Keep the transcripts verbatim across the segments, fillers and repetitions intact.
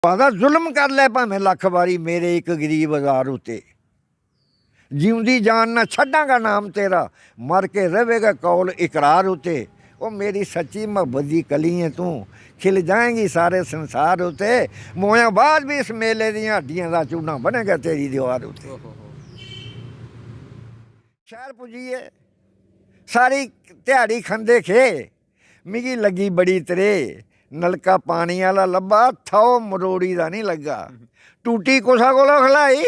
भादा जुल्म कर लै भामें लक्ख बारी मेरे इक गरीब अजार उते। जीउंदी जान ना छड्डांगा नाम तेरा, मर के रवेगा कौल इकरार उते। ओ मेरी सच्ची मोहब्बत दी कली ऐ तूं, खिल जाएंगी सारे संसार उते। मोया बाद भी इस मेले दियां हड्डियां दा चूना बनेगा तेरी दीवार उते। शैह्र पुज्जियै सारी ध्याड़ी खंदे खे, मिगी लग्गी बड़ी त्रेह्। नलका पानी आह्ला लब्भा, थौ मरोड़ी दा निं लग्गा। टूटी कुसा कोला खलाई,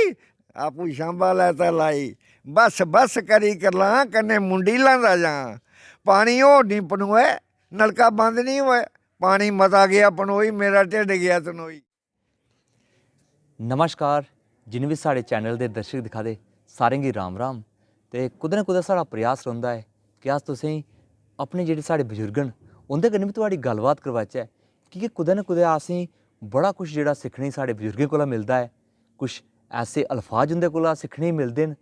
आपूं छांबा लैता लाई। बस बस करी करलां, कन्नै मुंडी लांदा जां। पानी होर निं पनोऐ, नलका बंद निं होऐ। पानी मता गेआ पनोई, मेरा ढिड्ड गेआ तनोई। नमस्कार, जिन्ने बी साढ़े चैनल दे दर्शक दिक्खा दे, सारें गी राम राम। ते कुतै ना कुतै साढ़ा प्रयास रौंह्दा ऐ कि अस तुसेंगी अपने जेह्ड़े साढ़े बजुर्ग न, उं'दे कन्नै बी थुआढ़ी गल्लबात करवाचै, की के कुतै ना कुतै असेंगी बड़ा कुछ जेह्ड़ा सिक्खने गी साढ़े बजुर्गें कोला मिलदा ऐ। कुछ ऐसे अल्फाज उं'दे कोला सिक्खने गी मिलदे न,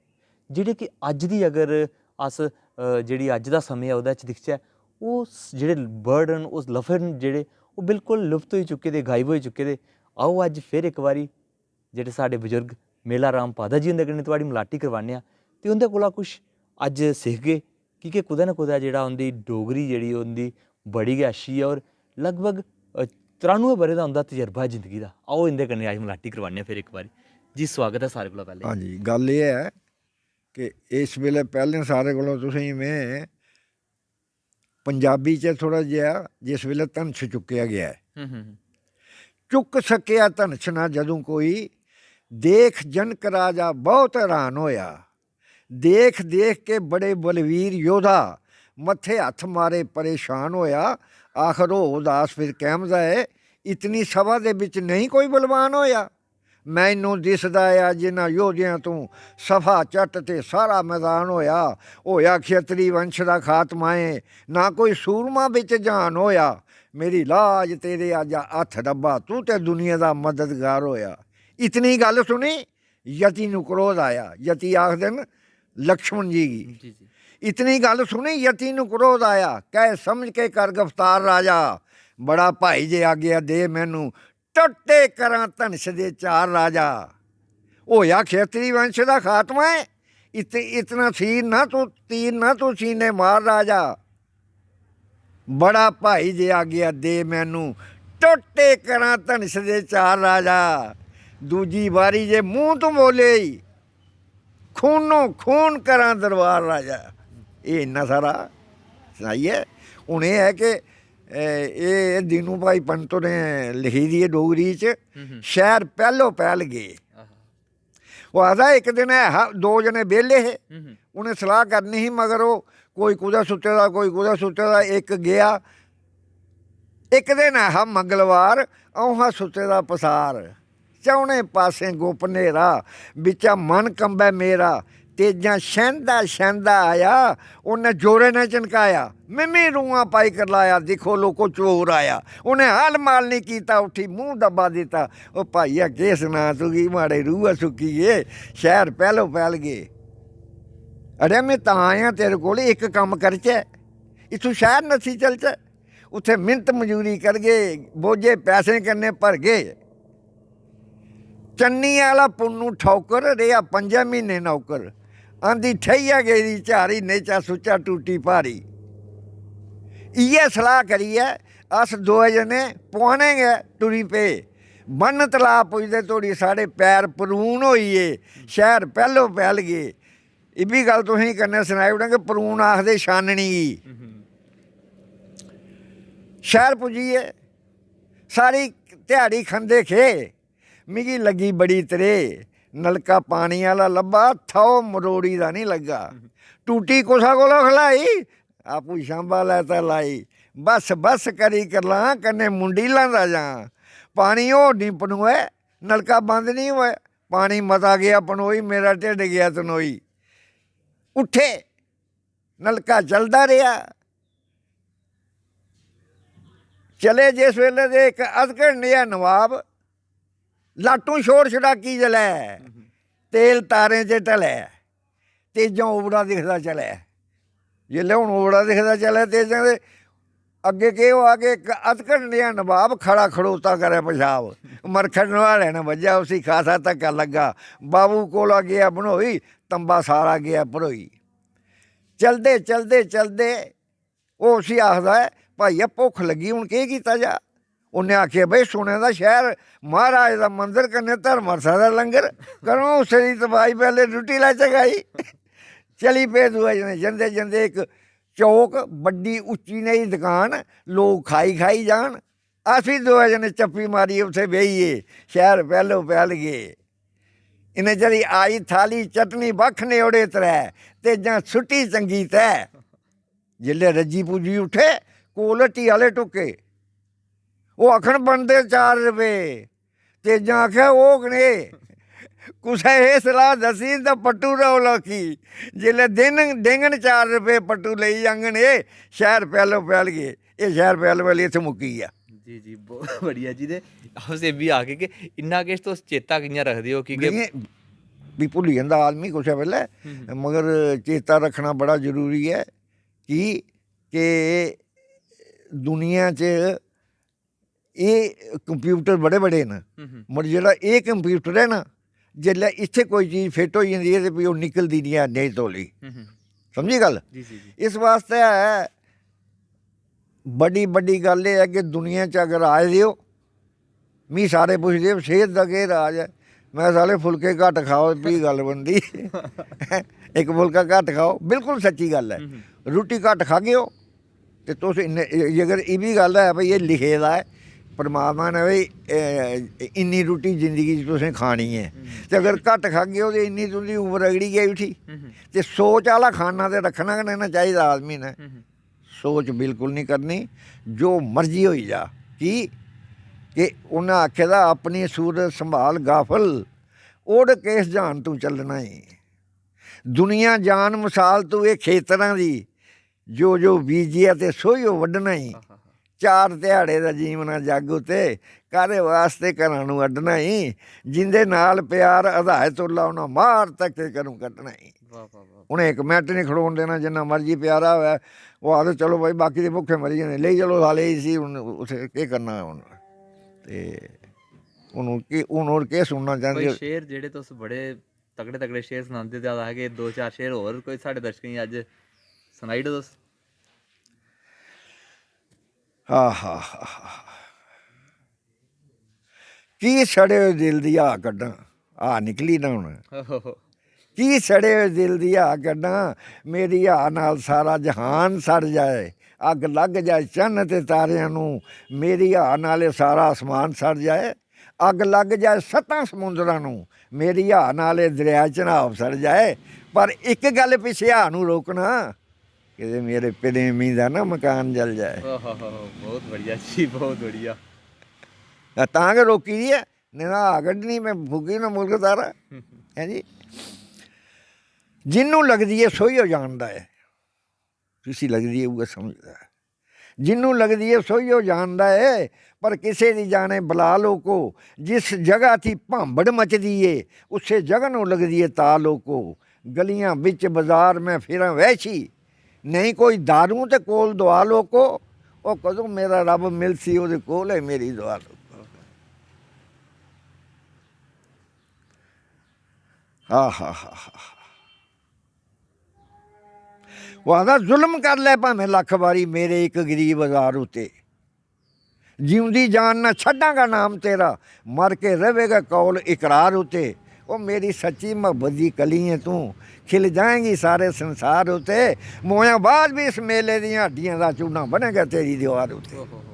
जेह्ड़े कि अज्ज दी अगर अस अ, जेह्ड़ी अज्ज दा समें ऐ ओह्दे च दिखचै, ओह् स- जेह्ड़े वर्ड न, ओह् लफ्ज न जेह्ड़े, ओह् बिल्कुल लुप्त होई चुके दे, गायब होई चुके दे। आओ अज्ज फिर इक बारी जेह्ड़े साढ़े बजुर्ग मेला राम पादा जी हुंदे कन्नै थुआढ़ी मलाटी करवाने आं ते उं'दे कोला कुछ अज्ज सिखगे, की के कुतै ना कुतै जेह्ड़ा उं'दी डोगरी जेह्ड़ी उं'दी बड़ी गै अच्छी ऐ और लगभग अ, त्रानुए ब'रे दा उं'दा तजर्बा ऐ जिंदगी दा। आओ इं'दे कन्नै अज्ज मलाटी करवाने आं फिर इक बारी। जी, स्वागत ऐ सारे कोला पैह्लें। हां जी, गल्ल एह् ऐ कि इस बेल्लै पैह्लें सारे कोला तुसेंगी में पंजाबी च थोह्ड़ा जेहा, जिस बेल्लै धनश चुक्केआ गेआ ऐ, हम्म, हम्म, हम्म। चुक्क सकेआ धनश ना जदूं कोई, देख जनक राजा बहुत हैरान होया। देख देख के बड़े बलवीर योधा मत्थे हत्थ मारे परेशान होया। आखर ओह् उदास फिर कैमदा ऐ, इतनी सभा दे बिच नहीं कोई बलवान होया। मैनू दिसदा ऐ जिन्ना योधेआं तूं सफा चट्ट ते सारा मैदान होया। होया खेतरी वंश दा खात्मा ऐ, ना कोई सूरमा बिच ज्हान होया। मेरी लाज तेरे अज्ज हत्थ डब्बा, तू ते दुनिया दा मददगार होया। इतनी गल्ल सुनी यति नू क्रोध आया। यति आखदे न लक्ष्मण जी गी। जी जी। इतनी गल्ल सुनी यति नू क्रोध आया, कह समझ के कर गिरफ्तार राजा। बड़ा भाई जे आज्ञा दे मैनू, टुट्टे करां धनश दे चार राजा। होया खेतरी वंश दा खात्मा ऐ, इत, इतना तीर ना तू, तीर ना तू सीने मार राजा। बड़ा भाई जे आज्ञा दे मैनू, टुट्टे करां धनश दे चार राजा। दूजी बारी जे मूंह तू बोले ई, खूनो खून करां दरबार राजा। एह् इन्ना सारा सनाइयै हून एह् ऐ कि, ए, एह् दीनू भाई पंत होरें लिखी दी ऐ डोगरी च, हम्म, हम्म। शैह्र पैह्लो पैह्ल गे। आहा। ओह् आखदा इक दिन ऐ हा, दो जने बेह्ले हे, हम्म, हम्म। उ'नें सलाह् करनी ही, मगर ओह् कोई कुतै सुत्ते दा, कोई कुतै सुत्ते दा, इक गेआ। इक दिन ऐ हा मंगलवार, अ'ऊं हा सुत्ते दा पसार। चौनें पासें गुप्प न्हेरा, बिच्चा मन कंबै मेरा। तेजां छैंदा छैंदा आया, उन्नै जोरै नै चनकाया। मिम्मी रूआं पाई करलाया, दिक्खो लोको चोर आया। उन्नै हल माल निं कीता, उट्ठी मूंह् दब्बा दित्ता। ओ भाइया, केह् सनां तुगी, माड़े रूह सुक्की गे, शैह्र पैह्लो पैह्ल गे। अड़ेआ, में तां आया तेरे कोल, इक कम्म करचै, इत्थूं शैह्र नस्सी चलचै, उत्थै मिन्नत मजूरी करगे, बोझे पैसें कन्नै भरगे। चन्नी आह्ला पुन्नू ठौकर, रेहा पंजै म्हीने नौकर। आंदी ठेहिया गेदी झारी, नेचा सुच्चा टूटी भारी। इ'यै सलाह् करियै अस दोऐ जने पुआने गै टुरी पे। बन्न तलाऽ पुजदे धोड़ी साढ़े पैर परून होई गे, शैह्र पैह्लो पैह्ल गे। इब्बी गल्ल तुसेंगी कन्नै सनाई ओड़ां कि परून आखदे छाननी गी। शैह्र पुज्जियै सारी ध्याड़ी खंदे खे, मिगी लग्गी बड़ी त्रेह्। नलका पानी आह्ला लब्भा, थौ मरोड़ी दा निं लग्गा। टूटी कुसा कोला खलाई, आपूं छांबा लैता लाई। बस बस करी करलां, कन्नै मुंडी लांदा जां। पानी होर निं पनोऐ, नलका बंद निं होऐ। पानी मता गेआ पनोई, मेरा ढिड्ड गेआ तनोई। उट्ठे, नलका चलदा रेहा। चले जिस बेल्लै ते इक अधकड़ नेहा नवाब, लाटू छोर छड़ाकी जलै, तेल तारें च ढलै, तेजां उबड़ा दिखदा चलै। जिसलै हून उबड़ा दिखदा चलै तेजां ते अग्गें केह् होआ कि इक अधकड़ नेहा नवाब खड़ा खड़ोता करै पेशाब। मरखड़ नुहाड़े ने बज्झेआ, उसी खासा धक्का लग्गा। बाबू कोला गेआ बंडोई, तंबा सारा गेआ भरोई। चलदे, चलदे, चलदे ओह् उसी आखदा ऐ, "भाइया, भुक्ख लग्गी, हून केह् कीता जा?" उन्नै आखेआ, "भाई, सुने दा शैह्र महाराज दा मंदर कन्नै धर्मार्था दा लंगर, करो उस्सै दी तपाई, पैह्लें रुट्टी लैचै खाई।" चली पे दोऐ जने। जंदे जंदे इक चौक, बड्डी उच्ची नेही दकान, लोक खाई खाई जान। अस बी दोऐ जने चप्पी मारियै उत्थै बेही गे। शैह्र पैह्लो पैह्ल गे। इन्ने चिर आई थाली, चटनी, बक्ख न्योड़े त्रै, ते जां सुट्टी चंगी तै। जिसलै रज्जी पुज्जी उठे, कोल हट्टी आह्ले टुक्के। ओह् आखन, "बनदे चार रपेऽ।" तेजां आखेआ, "ओह् कनेह्? कुसै एह् सलाह् दस्सी तां पट्टू रौ लौकी। जिसलै दिन देङन चार रपेऽ, पट्टू लेई जाङन एह्, शैह्र पैह्लो पैह्ल गे।" एह् शैह्र पैह्लो पैह्ल इत्थै मुक्की गेआ। जी, जी, बहुत बढ़िया जी। ते अस एह् बी आखगे कि इन्ना किश तुस चेता कि'यां रखदे ओ? की के नेईं, भी भुल्ली जंदा आदमी कुसै बेल्लै, हम्म। मगर चेता रक्खना बड़ा जरूरी ऐ। की के दुनिया च एह् कंप्यूटर बड़े बड़े न, हम्म, हम्म। मगर जेह्ड़ा एह् कंप्यूटर ऐ ना, जेल्लै इत्थै कोई चीज फिट होई जंदी ऐ ते फ्ही ओह् निकलदी निं ऐ नेईं तौली। हम्म, हम्म। समझी गल्ल? जी, जी, जी। इस वास्तै बड़ी बड्डी गल्ल एह् ऐ कि दुनिया च अगर आए दे ओ, मी सारे पुछदे, "सेह्त दा केह् राज ऐ?" में, "साले, फुलके घट्ट खाओ, फ्ही गल्ल बनदी।" इक फुलका घट्ट खाओ, बिल्कुल सच्ची गल्ल ऐ। हम्म, हम्म। रुट्टी घट्ट खागे ओ, ते तुस इन्ने, जेकर एह् बी गल्ल ऐ भाई, एह् लिखे दा ऐ परमात्मा ने, भाई, ए, इन्नी रुट्टी जिंदगी च तुसें खानी ऐ, हम्म। ते अगर घट्ट खागे ओ, ते इन्नी तुं'दी उम्र अगड़ी गई उठी। हम्म। ते सोच आह्ला खाना ते रक्खना गै नेईं ना चाहिदा आदमी ने। हम्म। सोच बिल्कुल निं करनी, जो मर्जी होई जा। की? कि उन्नै आखे दा, "अपनी सूरत संभाल गाफल, उड़ किस ज्हान तूं चलना ई।" दुनिया जान मसाल तूं एह् खेतरां दी, जो जो बीजेआ ते सोहियो वड्ढना ई। आहा। चार ध्याड़े दा जीवना जग उत्ते, काह्दे वास्ते घरां नू अड्डना ई। जिंदे नाल प्यार अधाए तुल्ला, उन्ना मार धक्के घरों कड्ढना ई। वाह, वाह, वाह। उ'नें इक मैंट निं खड़ोन देना, जिन्ना मर्जी प्यारा होऐ। ओह् आखदे, "चलो भाई, बाकी दे भुक्खे मरी जाने, लेई चलो साले इसी, हून उत्थै केह् करना ऐ हून?" ते हून केह्, हून होर केह् सुनना चांह्दे कोई ओ? शेर जेह्ड़े तुस बड़े तगड़े तगड़े शेर सनांदे, ते आखदे कि दो चार शेर होर कोई साढ़े दर्शकें गी अज्ज सनाई ओड़ो तुस। आहा हा हा। की सड़े होए दिल दी हाऽ कड्ढां? हाऽ निकली ना हून। ओहो। की सड़े होए दिल दी हाऽ कड्ढां? मेरी हाऽ नाल सारा जहान सड़ जाए। अग्ग लग जाए चन्न ते तारेआं नू, मेरी हाऽ नाल एह् सारा आसमान सड़ जाए। अग्ग लग जाए सत्तां समुंदरां नू, मेरी हाऽ नाल एह् दरेआ चन्हाब सड़ जाए। पर इक गल्ल पिच्छे हाऽ नू रोकना, किते मेरे प्रेमी दा ना मकान जल जाए। ओहो हो हो, बहुत बढ़िया जी, बहुत बढ़िया। तां गै रोकी दी ऐ, नेईं तां हाऽ कड्ढनी में, फुकी ना मुल्ख सारा। हैं जी? जिन्नू लगदी ऐ, सोही ओ जानदा ऐ। जिसी लगदी ऐ, उ'ऐ समझदा ऐ। जिन्नू लगदी ऐ, सोही ओ जानदा ऐ, पर किसे दी जाने बला लोको। जिस जगह थी भांबड़ मचदी ऐ, उस्सै जगह नू लगदी ऐ ता लोको। गलियां बिच बजार में फिरां वैशी, नेईं कोई दारू ते कोल दुआ लोको। ओ कदूं मेरा रब मिलसी, ओह्दे कोल ऐ मेरी दुआ लोको। हा हा हा हा। ओह् आखदा, "जुल्म कर लै भामें लक्ख बारी मेरे इक गरीब अजार उते। जिउंदी जान ना छड्डांगा नाम तेरा, मर के रवेगा कौल इकरार उते। ओ मेरी सच्ची मोहब्बत दी कली ऐ तूं, खिल जाएंगी सारे संसार उते। मोया बाद भी इस मेले दियां हड्डियां दा चूना बनेगा तेरी दीवार उते।" ओहो हो।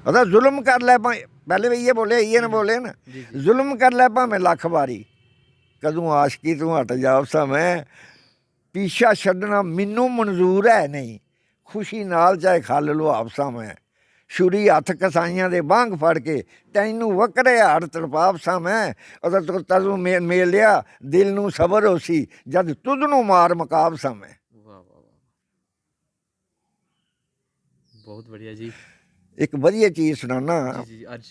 आखदा, "जुल्म कर लै भामें," पैह्लें बी इ'यै बोले, इ'यै न बोले न। जी, जी। "जुल्म कर लै भामें लक्ख बारी, कदूं आशिकी तूं हट जापसा मैं, पीछा छड्डना मिन्नू मंजूर ऐ नेईं, खुशी नाल चाहे खल लुहापसा मैं। छुरी हत्थ कसाइयां दे बांग फड़ के, तैनू वक्रे हाड़ तड़पापसा मैं। अगर तू तदूं मे-, मेलेआ दिल नू सबर होसी, जद तुद नू मार मकापसा मैं।" वाह, वाह, वाह। बहुत बढ़िया जी। इक बधिया चीज सनाना। जी, जी, जी, अर्ज।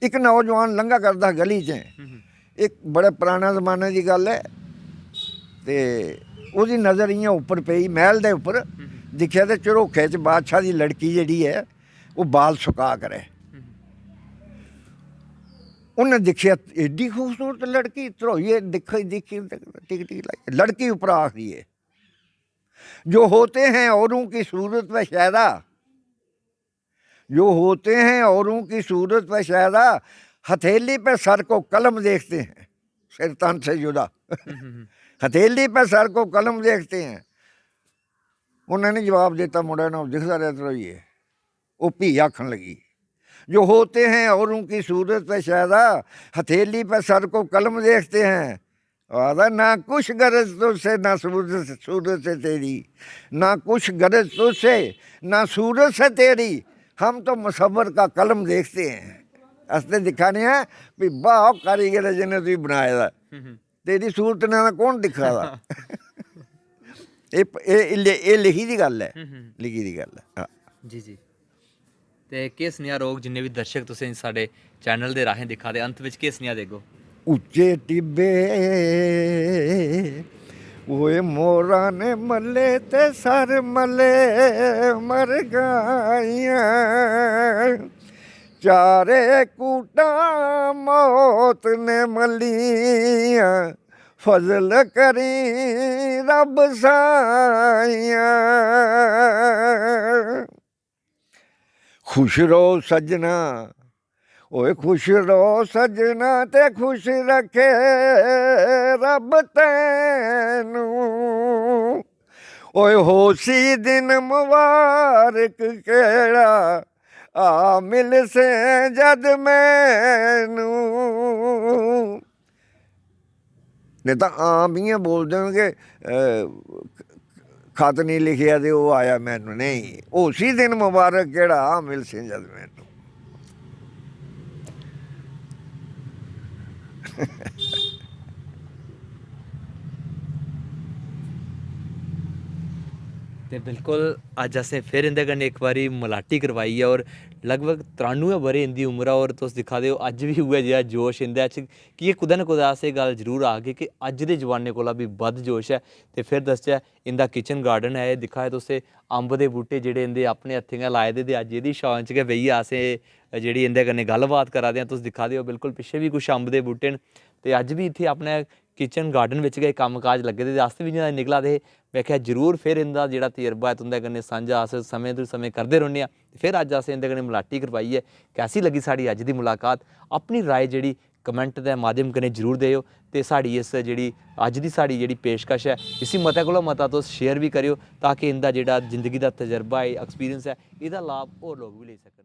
इक नौजवान लंघा करदा हा गली च। हम्म, हम्म। इक बड़े पराने जमाने दी गल्ल ऐ। ते ओह्दी नजर इ'यां उप्पर पेई, मैह्ल दे उप्पर। हम्म, हम्म। दिक्खेआ ते झरोखे च बादशाह दी लड़की जेह्ड़ी ऐ, ओह् बाल सुका करै। उन्नै दिक्खेआ, एड्डी खूबसूरत लड़की, ध्रोइयै दिक्खी, दिक्खी, टिक टिक लाई। लड़की उप्परा आखदी ऐ, "जो होते हैं औरों की सूरत पे शैदा, जो होते हैं औरों की सूरत पे शैदा, हथेली पे सर को कलम देखते हैं, सिर तन से जुदा।" हथेली पे सर को कलम देखते हैं। उन्होंने जवाब दिता, मुंडे ने दिखदा रेहा ध्रोइयै। ओह् फ्ही आखन लगी, "जो होते हैं औरों की सूरत पे शैदा, हथेली पे सर को कलम देखते हैं।" आखदा, "ना कुछ गरज तुझसे, ना सूरत, सूरत से तेरी, ना कुछ गरज तुझसे, ना सूरत से तेरी, हम तो मुसव्वर का कलम देखते हैं।" अस ते दिक्खा ने आं भी वाह, कारीगर ऐ जिन्नै तुगी बनाए दा। तेरी सूरत ने तां कौन दिक्खा दा? एह् प-, एह्, एह् लि-, एह् लिखी दी गल्ल ऐ। लिखी दी गल्ल ऐ। हां। जी, जी। ते केह् सनेहा रौह्ग, जिन्ने बी दर्शक तुसें साढ़े चैनल दे राहें दिक्खा दे, अंत बिच केह् सनेहा देगो? उच्चे टिब्बे ओए मोरां ने मल्ले ते सर मल्ले मरगाइयां, चारे कूटां मौत ने मल्लियां, फजल करी रब साइयां। खुश रहो सज्जना, ओए खुश रहो सज्जना, ते खुश रखे रब तैनू। ओए होसी दिन मुबारक केड़ा, आ मिलसे जद मैनू। नेईं तां आम इ'यां बोलदे न कि, अ, खत निं लिखेआ ते ओह् आया मैनू। नेईं, उसी दिन मुबारक केह्ड़ा, आ मिलसे जद मैनू। ते बिल्कुल अज्ज असें फिर इं'दे कन्नै इक बारी मलाटी करवाई ऐ, और लगभग त्रानुऐ ब'रे इं'दी उम्र ऐ, और तुस दिक्खा दे ओ अज्ज बी उ'ऐ जेहा जोश इं'दे च कि एह् कुतै ना कुतै अस एह् गल्ल जरूर आखगे कि अज्ज दे जमाने कोला बी बद्ध जोश ऐ। ते फिर दसचै, इं'दा किचन गार्डन ऐ, एह् दिक्खा दे तुस, एह् अम्ब दे बूह्टे जेह्ड़े इं'दे अपने हत्थें गै लाए दे, ते अज्ज एह्दी छां च गै बेहियै अस एह् जेह्ड़ी इं'दे कन्नै गल्लबात करा दे आं। तुस दिक्खा दे ओ, बिल्कुल पिच्छें बी कुछ अम्ब दे बूह्टे न, ते अज्ज बी इत्थै अपने किचन गार्डन बिच गै कम्म काज लग्गे दे, ते अस बी इ'यां निकला दे हे। में आखेआ, "जरूर फिर इं'दा जेह्ड़ा तजर्बा ऐ तुं'दे कन्नै सांझा अस समें दे समें करदे रौह्ने आं।" ते फिर अज्ज असें इं'दे कन्नै मलाटी करवाई ऐ। कैसी लग्गी साढ़ी अज्ज दी मुलाकात? अपनी राय जेह्ड़ी कमेंट दे माध्यम कन्नै जरूर देओ, ते साढ़ी इस जेह्ड़ी अज्ज दी साढ़ी जेह्ड़ी पेशकश ऐ, इसी मते कोला मता तुस शेयर बी करेओ, ताकि इं'दा जेह्ड़ा जिंदगी दा तजर्बा ऐ, एक्सपीरियंस ऐ, एह्दा लाभ होर लोक बी लेई सकन।